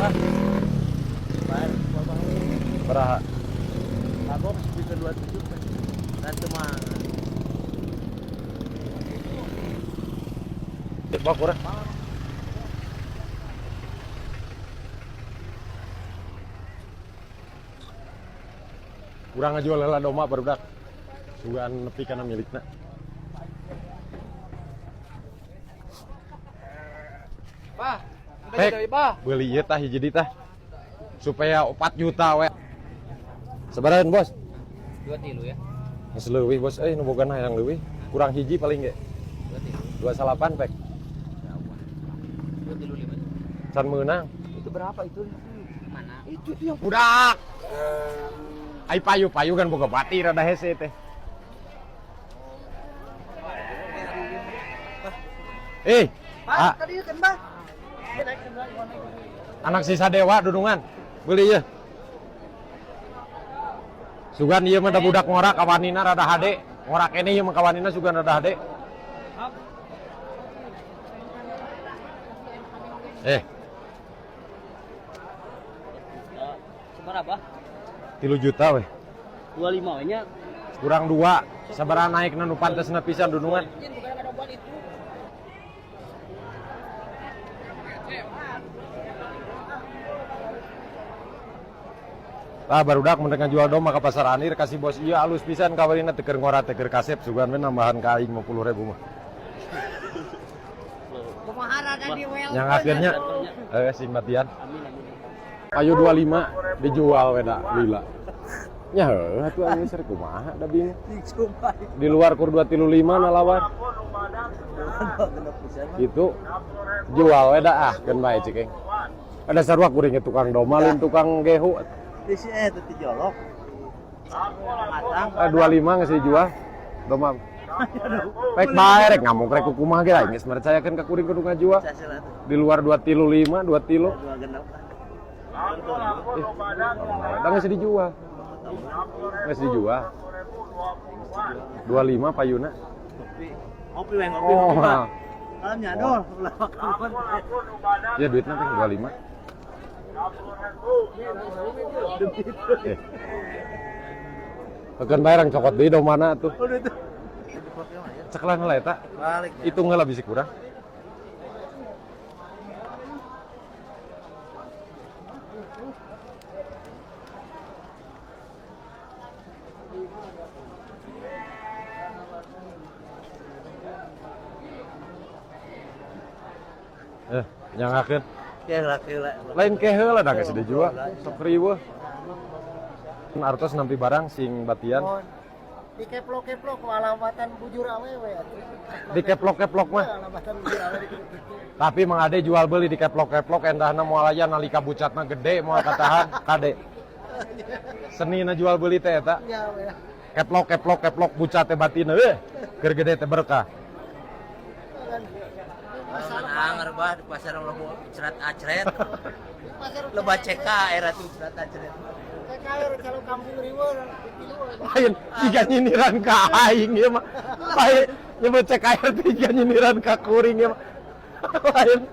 Bah. Baraha? Kagok speaker 27 nanti mah. Bawa kurang. Kurang ngajual heula domba, barudak. Sugan nepi kana milikna. Bah, Pek, beli ieu tah hiji deui tah. Supaya 4 juta we. Sabaraha, Bos? 23 ya. Geus leuwih, Bos, euy, nu bogana hayang leuwih. Kurang hiji paling ge. 23. 28, Pek. 235. Can meunang. Itu berapa itu? Mana? Itu yang budak. Ai payu-payu kan boga bati rada hese teh. Eh, ah, Tadi kan, Bah. Anak sisa dewa dudungan. Beli ya. Sugan ieu mah da budak ngora kawanina rada hade. Ngora keneh ieu mah kawanina sugan rada hade. Eh, Seberapa? 3 juta weh. 25 we nya. Kurang dua. Sabaraha naikna nu pantesna pisan, dudungan? Bukan ada buat itu. Ah, barudak mun rek ngajual domba ka pasar Anir kasih bos ieu alus pisan kawarina, teu keur ngora, teu keur kasep, sugan we nambahan ka aing 50.000 mah. Kumaha rada di wel. Yang akhirnya sing matian. Amin, amin. Ayo 25 dijual we da lila. Nya heuh atuh aing geus rek kumaha da bingung. Di luar kur 235 nalawan. Itu jual we da, ah, keun bae cik eng. Ada sarua kuring ge tukang domba lain tukang gehu. Di si itu tijolok. Matang. Ah, 25 geus dijual. Domba. Rek bae rek ngamuk rek kumaha ge aing geus mercayakeun ka kuring kudu ngajual. Di luar 235, 23. 26 lah. Eh, da geus dijual. Geus dijual. 25 payuna. Ngopi. Ngopi we, ngopi, Oh, ngopi, Pak. mahal. Alam nyadol, ulah kawan. Ya duitnya teh 25. Eh. Keun bae rang cokot deui mana tuh. Oh, itu. Ceklan heula eta. Balik. Hitung heula bisi kurang. Eh, nyangakeun. Ya lah, lah. Lain ke heula da geus dijual. Sok riweuh. Artos nampi barang sing batian. Di keplok-keplok alamatan bujur awewe atuh. Di keplok-keplok mah. Alamatan bujur awewe gitu. Tapi Mang Ade jual beli di keplok-keplok endahna moal aya nalika bucatna gede moal katahan kade. Senina jual beli teh eta. Ya we. Keplok keplok keplok bucat teh batina euy. Keur gede teh berkah. Anger bah di pasar loba cerat acret. Loba CKR atuh cerat acret. TKR calo kampung riweuh ditilu. Lain tiga nyindiran ka aing ieu mah. Lain nyebut CKR tiga nyindiran ka kuring ieu mah. Lain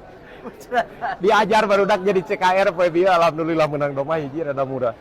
diajar barudak jadi CKR poe bieu, alhamdulillah menang domba hiji rada murah.